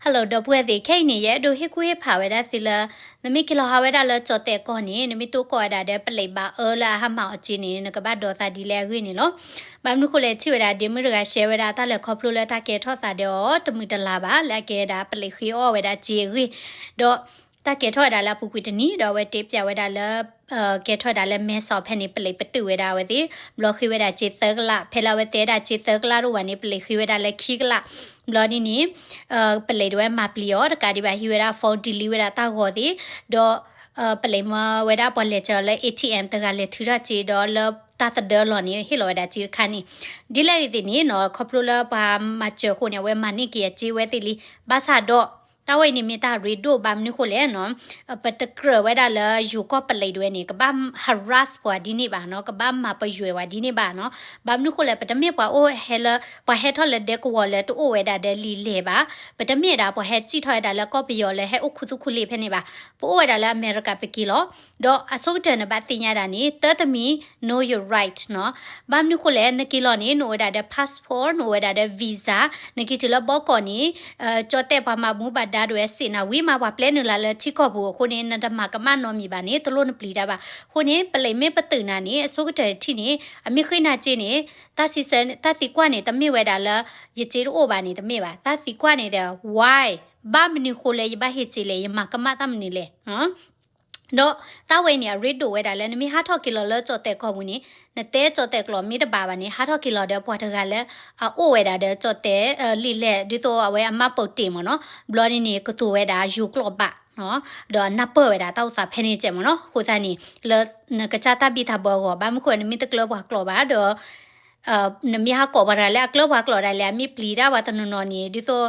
Hello ဒီပုၢ်ဝဲၢ်သ့ၣ်, ခဲအံၤန့ၣ် ယအဲၣ်ဒိးဟ့ၣ်ကူၣ်ဟ့ၣ်ဖးဝဲဒၣ်သုလၢ နမ့ၢ်က့ၤလီၤဟးဝဲဒၣ်လၢကၠီၣ်တဲၣ်ကီၢ်န့ၣ် နမ့ၢ်တိၢ်ကီၢ်ဝဲဒၣ်ဒီးပလံးဘၣ်အၢလၢအဟးမၤအီၤစ့န့ၣ် နကဘၣ်ဒိးသးဒ်လဲၣ်အဂ့ၢ်န့ၣ်လီၤ. ဘၣ်မနုၤဃိလဲၣ် ထံၣ်ဝဲဒၣ်ဒ့မုၣ်တဂၤ share ဝဲဒၣ်တၢ်လဲၤခီဖျိလၢတၢ်ကဲထီၣ်သးဒီးအီၤ တမုာ်တလၤဘၣ် လၢအကဲဒၣ်ပလံးဃ့အီၣ်ဝဲဒၣ်စ့အဂ့ၢ်, ဒီး တၢ်ကဲထီၣ်ဝဲဒၣ်လၢအပူၤကွံာ်တနံၤ ဒီးအဝဲတဲပၠးဝဲဒၣ်လၢ ကဲထီၣ်ဝဲဒၣ်လၢမဲဆီးဖဲန့ၣ် ပလံးပတုာ်ဝဲဒၣ်အဝဲသ့ၣ်, ဘျီဃ့ဝဲဒၣ်စ့သၢကလး, ဖဲလၢအဝဲတဲဒၣ်စ့သၢကလးတအိၣ်ဘၣ်န့ၣ် ပလံးဃ့ဝဲဒၣ်လၢခံကလး, ဘျီဒ်န့ၣ် ပလံးဒဝဲမၤပျံၤအီၤတကးဒံးဘၣ် ဟံးဝဲဒၣ် phone ဒ်လံဝဲဒၣ်တၢ်ဂီၤသ့ၣ်, ဒီး ပလံးမၢဝဲဒၣ်ပှၤလဲၤစၢၤအီၤလၢ A T M တဂၤလဲၤထုးထီၣ်စ့ ဒီးလၢတၢ်သဒၢလီၢ်န့ၣ် ဟ့ၣ်လီၤဝဲဒၣ်စ့တခါန့ၣ်, ဒ်လဲၣ်ဒ်သ့ၣ်န့ၣ်နီၤ ခီဖျိလၢပှၤမၤစၢၤအဃိန့ၣ် အဝဲမၤန့ၢ်က့ၤအစ့ဝဲသ့ၣ်လံ, ဘၣ်ဆၣ်ဒီး တၢ်ဝဲအံၤန့ၣ်မ့ၢ်တၢ်ရ့ဒိၣ်ဘၣ်မနုၤဃိလဲၣ်နီၤ, ပတကြၢးဝဲဒၣ်လၢယိၤကီၢ်ပလံးဒဝဲန့ၣ် ကဘၣ် harass ပှၤဒ်န့ၣ်ဘၣ်နီၤ, ကဘၣ်မၤပယွဲဝဲဒ်န့ၣ်ဘၣ်နီၤ, ဘၣ်မနုၤဃိလဲၣ် ပတမ့ၢ်ပှၤအိၣ်ဟဲလၢ ပှၤဟဲထီၣ်လၢဒဲကဝီၤလၢတအိၣ်ဝဲဒၣ်ဒီးလံာ်လဲၢ်ဘၣ်, ပတမ့ၢ်ဒၣ်ပှၤဟဲစံၣ်ထီၣ်ဝဲဒၣ်လၢကီၢ်ပယီၤလၢဟဲအိၣ်ခူသူၣ်ခူလ့ၣ်ဖဲန့ၣ်ဘၣ်, ပအိၣ်ဝဲဒၣ်လၢအမဲရကၤပက့ၤလီၤ, ဒီးအဆိကတၢၢ်နဘၣ်သ့ၣ်ညါဒၣ်န့ၣ် တၢ်တမံၤ know your right နီၤ, ဘၣ်မနုၤဃိလဲၣ် နက့ၤလီၤန့ၣ် နအိၣ်ဝဲဒၣ်ဒီး passport နအိၣ်ဝဲဒၣ်ဒီး visa, နက့ၤတုၤလၢဘီကီၢ်န့ၣ် ကၠီၣ်တဲၣ်ပှၤမၤဘူၣ်ဘၣ်ဒါဒဝဲစ့ၣ်နၤဝံၤမး ပှၤပျဲနုာ်လၢလၢထံကီၢ်ပူၤအဃိန့ၣ် နတမၤကမၣ်နီတမံၤဘၣ်န့ၣ် တလိၣ်နပျံၤတၢ်ဘၣ်, အဃိန့ၣ် ပလံးမ့ၢ်ပတုာ်နၤန့ၣ် အဆိကတၢၢ်တထံၣ်န့ၣ် အမ့ၢ်ဃ့နၤစ့န့ၣ် တၢ်စံးဆၢ တၢ်သံကွၢ်န့ၣ် တမ့ၢ်ဝဲဒၣ်လၢ ယစ့တအိၣ်ဘၣ်န့ၣ် တမ့ၢ်ဘၣ်, တၢ်သံကွၢ်န့ၣ်ဒီး why, ဘၣ်မနုၤဃိလဲၣ် ယဘၣ်ဟ့ၣ်စ့လဲၣ် ယမၤကမၣ်တၢ်မနုၤလဲၣ် ဒီးတၢ်ဝဲအံၤန့ၣ် အရ့ဒိၣ်ဝဲဒၣ်လၢ နမ့ၢ်ဟးထီၣ်က့ၤလီၤလၢကၠီၣ်တဲၣ်ကီၢ်ပူၤန့ၣ် နတဲကၠီၣ်တဲၣ်ကျိာ်မ့ၢ်တဘၣ်ဘၣ်န့ၣ် ဟးထီၣ်က့ၤလီၤဒီးပှၤတဂၤလၢ အအိၣ်ဝဲဒၣ်ဒီးကၠီၣ်တဲၣ် လံာ်လဲၢ် ဒ်သိးအဝဲအမှတ်ပုံတင်မ့ၢ်နီၤ, ဘျီဒ်န့ၣ် ကတိၤဝဲဒၣ်ယိၤကျိာ်ဘၣ် ဒီးနၢ်ပၢၢ်ဝဲဒၣ်တၢ်အိၣ်သးဖဲန့ၣ်ကဲးမ့ၢ်နီၤ, အဃိသတးန့ၣ် လၢနကစၢ်တၢ်ဘံၣ်တၢ်ဘၢအဂီၢ် ဘၣ်မနုၤဃိ နမ့ၢ်တကျၢပှၤကျိာ်ဘၣ်ဒီး နမ့ၢ်ဟးကိးပှၤတဂၤလၢအကျၢပှၤကျိာ်ဒၣ်လဲာ် အမ့ၢ်ပျံၤတၢ်ပှၤတနီၤနီၤန့ၣ် ဒ်သိး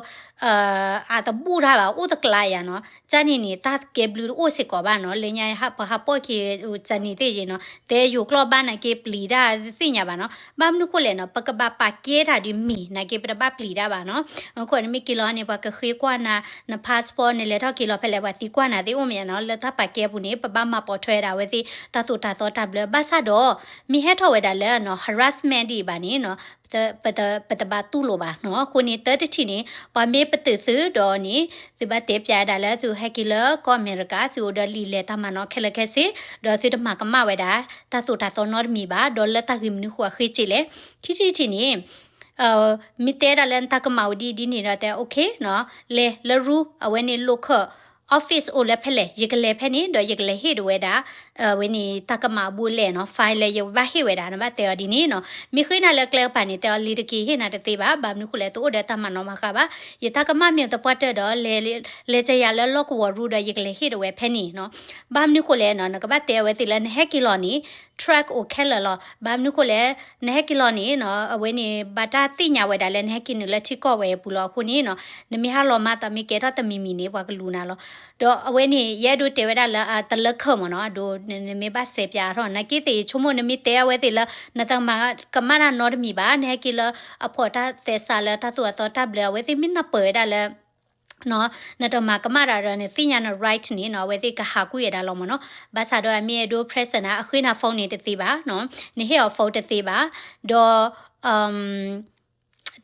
အတဘူၣ်တၢ်ဘၣ် အိၣ်တကျါယၤနီၤ, ကန့ၣ်န့ၣ် တၢ်ကဲဘျုးတအိၣ်စ့ၢ်ကီးဘၣ်နီၤ, လၢညါပှၤဟးပိာ်က့ၤ ကန့ၣ်သ့ၣ်ယဲနီၤ, တဲယိၤကျိာ်ဘၣ်နာ်က့ပျံၤတၢ်သ့ၣ်ညါဘၣ်နီၤ, ဘၣ်မနုၤဃိလဲၣ်နီၤ, ပကဘၣ်ပာ်ကဲတၢ်ဒ်မ့ၢ်နာ်က့ ပတဘၣ်ပျံၤတၢ်ဘၣ်နီၤ, အဃိနမ့ၢ်က့ၤလီၤန့ၣ် ပှၤကဃ့ကွၢ်နၤ န passport နလဲၤထီၣ်က့ၤလီၤဖဲလဲၣ် ပှၤသံကွၢ်နၤသ့ၣ်အိၣ်မ့ၢ်နီၤ, လၢတၢ်ပာ်ကဲအပူၤန့ၣ် ပဘၣ်မၤပိာ်ထွဲဝဲဒၣ်အဝဲသ့ၣ် တၢ်သိၣ်တၢ်သီတၢ်ဘျၢ, ဘၣ်ဆၣ်ဒီး မ့ၢ်ဟဲထီၣ်ဝဲဒၣ်လၢ harassment ဒ်အံၤဘၣ်န့ၣ်နီၤ ပတဘၣ်တူၢ်လိာ်ဘၣ်နီၤ, အဃိန့ၣ် တၢ်တထံၣ်န့ၣ် ပှၤမ့ၢ်ပတုာ်သုဒီးန့ၣ် သုဘၣ်တဲပၠးဝဲဒၣ်လၢသုဟဲက့ၤလၢကီၢ်အမဲရကၤ သုအိၣ်ဒီးလံာ်လဲၢ်တၢ်မၤနီၣ်ခဲလၢာ်ခဲဆ့, ဒီးသုတမၤကမၣ်ဝဲဒၣ် တၢ်သိၣ်တၢ်သီနီတမံၤဘၣ်, ဒီးလၢတၢ်ဂ့ၢ်မနုၤဃိအဃ့စ့လဲၣ်, ခံထံၣ်တထံၣ်န့ၣ် မ့ၢ်တဲဒၣ်လၢနတၢ်ကမၣ်အိၣ်ဒ်အံၤဒ်န့ၣ်ဒီးတဲ okay နီၤ, လဲၤလၢရူ အဝဲန့ၣ် local office အိၣ်လၢဖဲလဲၣ် ယကလဲၤဖဲန့ၣ် ဒီးယကလဲၤဟ့ၣ်ဒဝဲဒၣ် အဝဲန့ၣ် တၢ်ကမၣ်အဘူးအလဲနီၤ file လၢယဘၣ်ဟ့ၣ်ဝဲဒၣ် နဘၣ်တဲအီၤဒ်န့ၣ်နီၤ, မ့ၢ်ဃ့နၤလၢကျဲကပၤန့ၣ် တဲအီၤလံတက့ၢ် ဟ့ၣ်နၤတသ့ဘၣ်, ဘၣ်မနုၤဃိလဲၣ် တအိၣ်ဒီးတၢ်မၤနီၣ်မၤဃါဘၣ်, ယတၢ်ကမၣ်မ့ၢ်အသပှၢ်တၢၢ်ဒီး လဲၤစၢၤယၤလၢလီၢ်ကဝီၤရူဒီး ယကလဲၤဟ့ၣ်ဒဝဲဖဲန့ၣ်နီၤ, ဘၣ်မနုၤဃိလဲၣ်နီၤ နကဘၣ်တဲအဝဲသ့ၣ်လၢနဟဲက့ၤလီၤန့ၣ် track အိၣ်ခဲလၢာ်လီၤ, ဘၣ်မနုၤဃိလဲၣ် နဟဲက့ၤလီၤန့ၣ်နီၤ အဝဲန့ၣ် ဘၣ်တၢ်သ့ၣ်ညါဝဲဒၣ်လၢနဟဲက့ၤနုာ်လၢထံကီၢ်ဝဲအပူၤလီၤ, အဃိန့ၣ်နီၤ နမ့ၢ်ဟးလီၤမး တၢ်မ့ၢ်ကဲထီၣ်တမံၤမံၤန့ၣ် ပှၤကလူၤနၤလီၤ, ဒီးအဝဲန့ၣ် ယအဲၣ်ဒိးတဲဝဲဒၣ်လၢ တလၢခၢၣ်မ့ၢ်နီၤ အဒိ နမ့ၢ်ဘၣ်စဲးပၠးထီၣ် နာ်က့သ့ၣ် ယဆိကမိၣ်နမ့ၢ်တဲအဝဲသ့ၣ်လၢ နတမၤကမၣ်တၢ်နီတမံၤဘၣ် နဟဲက့ၤလၢအဖီၣ်တၢ်သဲစးလၢတၢ်သိၣ်တၢ်သီတၢ်ဘျၢ အဝဲသ့ၣ်မ့ၢ်နၢ်ပၢၢ်ဝဲဒၣ်လၢ နတမၤကမၣ်တၢ်ဒီး နသ့ၣ်ညါန right န့ၣ်နီၤ အဝဲသ့ၣ်ကဟးကွံာ်ဝဲဒၣ်လီၤမ့ၢ်နီၤ, ဘၣ်ဆၣ်ဒီးအမ့ၢ်အဲၣ်ဒိး present အဃ့နၤ phone န့ၣ်တသ့ဘၣ်နီၤ, နဟ့ၣ်အီၤ phone တသ့ဘၣ်, ဒီး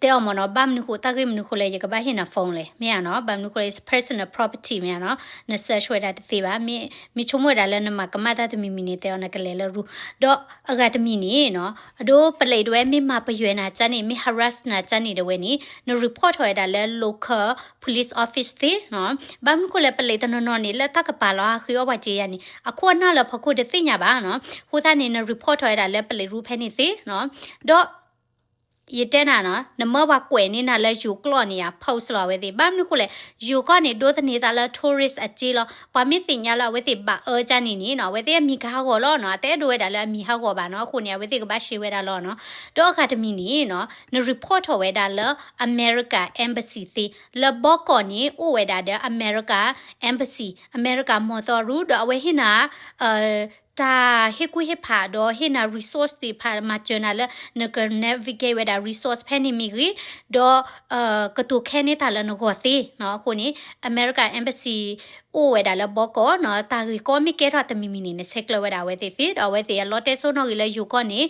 တဲအီၤမ့ၢ်နီၤ ဘၣ်မနုၤဃိ တၢ်ဂ့ၢ်မနုၤဃိလဲၣ် ယကဘၣ်ဟ့ၣ်နၤ phone လဲၣ် မ့ၢ်ဧါနီၤ, ဘၣ်မနုၤဃိလဲၣ် personal property မ့ၢ်ဧါနီၤ, န search ဝဲဒၣ်တသ့ဘၣ်, မ့ၢ်ဆိကမိၣ်ဝဲဒၣ်လၢနမၤကမၣ်တၢ်တမံၤမံၤန့ၣ် တဲအီၤနကလဲၤလၢရူ, ဒီးအဂၤတမံၤန့ၣ်နီၤ အဒိ ပလံးဒဝဲမ့ၢ်မၤပယွဲနၤကန့ၣ် မ့ၢ် harass နၤကန့ၣ်ဒဝဲန့ၣ် န report ထီၣ်ဝဲဒၣ်လၢ local police office သ့နီၤ, ဘၣ်မနုၤဃိလဲၣ် ပလံးတနီၤနီၤန့ၣ် လၢတၢ်ကပၤလီၤဟးဃ့အီၣ်ပှၤစ့ယၤန့ၣ် အခိၣ်အနၢ်လၢဖီခိၣ်တသ့ၣ်ညါဘၣ်နီၤ, အဃိသတးန့ၣ် န report ထီၣ်ဝဲဒၣ်လၢပလံးရူဖဲန့ၣ်သ့နီၤ, ဒီး ယတဲနၤနီၤ နမၢပှၤကွဲးန့ၢ်နၤလၢယိၤကျိာ်န့ၣ်ယါ post လီၤအဝဲသ့ၣ် ဘၣ်မနုၤဃိလဲၣ် ယိၤကီၢ်န့ၣ် ဒိးသန့ၤသးလၢ tourist အစ့လီၤ, ပှၤမ့ၢ်သ့ၣ်ညါလၢအဝဲသ့ၣ်ဘၣ်အၢကန့ၣ်န့ၣ်နီၤ အဝဲသ့ၣ်အမံၤကဟးဂီၤလီၤနီၤ, အတအဲၣ်ဒိးဝဲဒၣ်လၢအမံၤဟးဂီၤဘၣ်နီၤ, အဃိန့ၣ် အဝဲသ့ၣ်ကဘၣ်ရှဲဝဲဒၣ်လီၤနီၤ, ဒီးအဂၤတမံၤန့ၣ်နီၤ န report ထီၣ်ဝဲဒၣ်လၢ America Embassy သ့ လၢဘီကီၢ်န့ၣ် အိၣ်ဝဲဒၣ်ဒီး America Embassy အမဲရကၤမီၢ်သီရူ ဒီးအဝဲဟ့ၣ်နၤ တၢ်ဟ့ၣ်ကူၣ်ဟ့ၣ်ဖး ဒီးဟ့ၣ်နၤ resource သ့ၣ်တဖၣ် မၤစၢၤနၤလၢ နက navigate ဝဲဒၣ် resource ဖဲန့ၣ်မ့ၢ်ဂ့ၤ, ဒီး ကတိၤခဲန့ၢ်တၢ်လၢနဂီၢ်သ့နီၤ, အဃိန့ၣ် America Embassy အိၣ်ဝဲဒၣ်လၢဘီကီၢ်နီၤ, တၢ်ဂ့ၢ်ကီမ့ၢ်ကဲထီၣ်တမံၤမံၤန့ၣ် နဆဲးကျၢဝဲဒၣ်အဝဲသ့ၣ်သ့, ဒီးအဝဲသ့ၣ်အလီတဲစိနီၣ်ဂံၢ်လၢယိၤကီၢ်န့ၣ်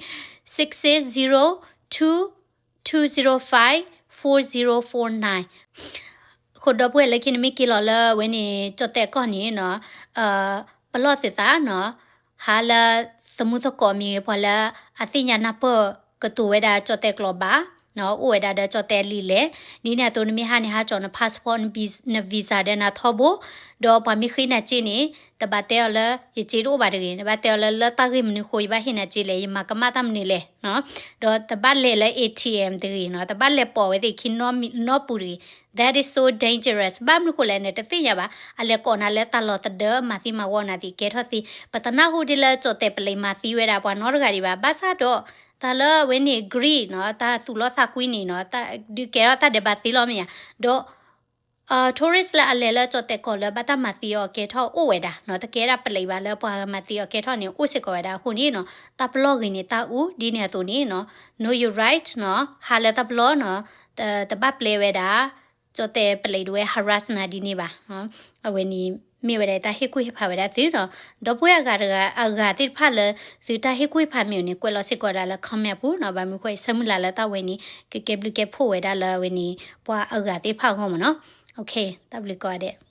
six six zero two two zero five four zero four nine အဃိဒီပုၢ်ဝဲၢ်လၢခံန့ၣ် မ့ၢ်က့ၤလီၤလၢအဝဲန့ၣ် ကၠီၣ်တဲၣ်ကီၢ်န့ၣ်နီၤ, ပလီၢ်သုသးနီၤ, ဟါလၢ သမူသကိးမ့ၢ်ဂ့ၤ ပှၤလၢအသ့ၣ်ညါနၢ်ပၢၢ်ကတိၤဝဲဒၣ်ကၠီၣ်တဲၣ်ကျိာ်ဘၣ်, အိၣ်ဝဲဒၣ်ဒီးကၠီၣ်တဲၣ်လံာ်လဲၢ်, ဒ်န့ၣ်အသိးနမ့ၢ်ဟါန့ၣ် ဟးကၠီၣ်န passport န visa ဒီးနထီဘိ, ဒီးပှၤမ့ၢ်ဃ့နၤစ့န့ၣ် တဘၣ်တဲအီၤလၢ ယစ့တအိၣ်ဘၣ်တဂ့ၤ, နဘၣ်တဲအီၤလၢ လၢတၢ်ဂ့ၢ်မနုၤဃိ ယဘၣ်ဟ့ၣ်နၤစ့လဲၣ်, ယမၤကမၣ်တၢ်မနုၤလဲၣ်, ဒီးတဘၣ်လဲၤလၢ A T M တဂ့ၤနီၤ, တဘၣ်လဲၤပိာ်ဝဲသ့ၣ်ခံနီတပူၤတဂ့ၤ, that is so dangerous, ဘၣ်မနုၤဃိလဲၣ်န့ၣ် တသ့ၣ်ညါဘၣ်, အလဲၤကိးနၤလၢတၢ်လီၢ်သဒၢ မၤသံမၤဝီနၤသ့ၣ် ကဲထီၣ်သ့, ပတနၢ်ဟူဒ်လၢကၠီၣ်တဲၣ်ပလံးမၤသံဝဲဒၣ်ပှၤနီတဂၤဒံးဘၣ်, ဘၣ်ဆၣ်ဒီး တၢ်လၢအဝဲန့ၣ် Greece နီၤ, တၢ်သူၣ်လီသးကွံန့ၣ်နီၤ, ဒုးကဲထီၣ်တၢ်ဒဲးဘးသ့လီၤမ့ၢ်ဧါ, ဒီး tourist လၢအလဲၤလၢကၠီၣ်တဲၣ်ကီၢ်လၢဘၣ်တၢ်မၤသံအီၤကဲထီၣ်အိၣ်ဝဲဒၣ်နီၤ, တကဲဒၣ်ပလံးဘၣ်လၢပှၤမၤသံအီၤကဲထီၣ်န့ၣ် အိၣ်စ့ၢ်ကီးဝဲဒၣ်အဃိန့ၣ်နီၤ, တၢ်ပလီၢ်ဂ့ၤန့ၣ်တၢ်အူ ဒ်န့ၣ်အသိးန့ၣ်နီၤ, know your right နီၤ, ဟါလၢတၢ်ပလီၢ်နီၤ, တဘၣ်ပျဲဝဲဒၣ် ကၠီၣ်တဲၣ်ပလံးဒၣ်ဝဲ harass နၤဒ်န့ၣ်ဘၣ်, အဝဲန့ၣ် မ့ၢ်ဝဲဒၣ်တၢ်ဟ့ၣ်ကူၣ်ဟ့ၣ်ဖးဝဲဒၣ်သုနီၤ, ဒီပုၢ်ဝဲၢ်အဂၤတဂၤ အဂၤသ့ၣ်တဖၣ်လၢ သုတၢ်ဟ့ၣ်ကူၣ်ဟ့ၣ်ဖးမ့ၢ်အိၣ်န့ၣ် ကွဲးလီၤစ့ၢ်ကီးဒၣ်လၢ comment ပူၤနီၤ, ဘၣ်မနုၤဃိ ယဆၢမုၢ်လၢ်လၢတၢ်ဝဲန့ၣ် ကကဲဘျုးကဲဖှိၣ်ဝဲဒၣ်လၢအဝဲန့ၣ် ပှၤအဂၤသ့ၣ်တဖၣ်အဂီၢ်မ့ၢ်နီၤ, တၢ်ဘျုးကိးဂၤဒဲး.